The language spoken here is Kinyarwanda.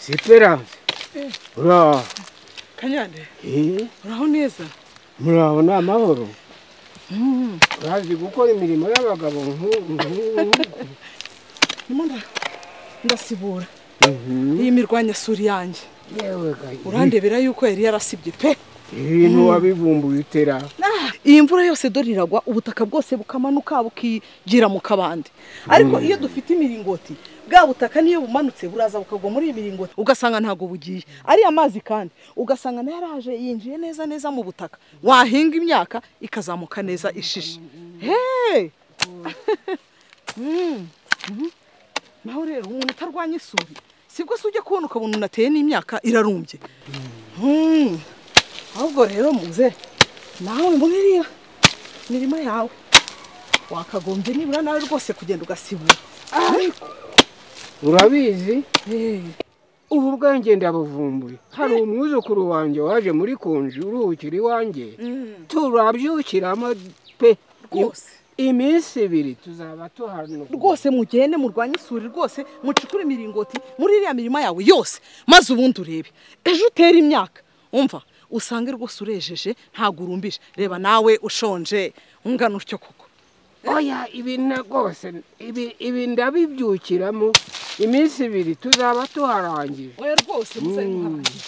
Siperanse. Ura. Kanyande. Uraho neza? Muraho ni amahoro. Urazi gukora imirimo y'abagabo ndasibura. Iyi mirwanyasuri yanjye. Urandebera yuko yari yarasibye pe. Ibintu wabivumbuye utera. Iyi mvura yose dore iragwa ubutaka bwose bukamanuka bukigira mu kabande. Ariko iyo dufite imiringoti bwa butaka niyo bumanutse buraza bukagwa muri iyi miringoti ugasanga ntago bugiye. Ari amazi kandi ugasanga naraje yinjiye neza neza mu butaka. Wahinga imyaka ikazamuka neza ishishe. Hey! Naho rero umuntu utarwanya isuri sibwo se ujya kubona ukabona unateye n'imyaka irarumbye. Ahubwo rero muze nawe mboneriya mirima yawe wakagombye nibura nawe rwose kugenda ugasibura. Ariko urabizi ubu bwanjye ndabuvumbuye. Hari umwuzukuru wanjye waje muri konji uruhukira iwanjye, turabyukiramo pe rwose. Iminsi ibiri tuzaba tuhano rwose. Mugende murwanye isuri rwose, mucukure imiringoti muri iriya mirima yawe yose, maze ubundi urebe ejo utera imyaka umva usange rwose urejeje ntago urumbije. Reba nawe ushonje ungana utyo koko. Oya ibi rwose ibi ndabibyukiramo iminsi ibiri tuzaba tuharangije. Oya rwose muzabe muharangije.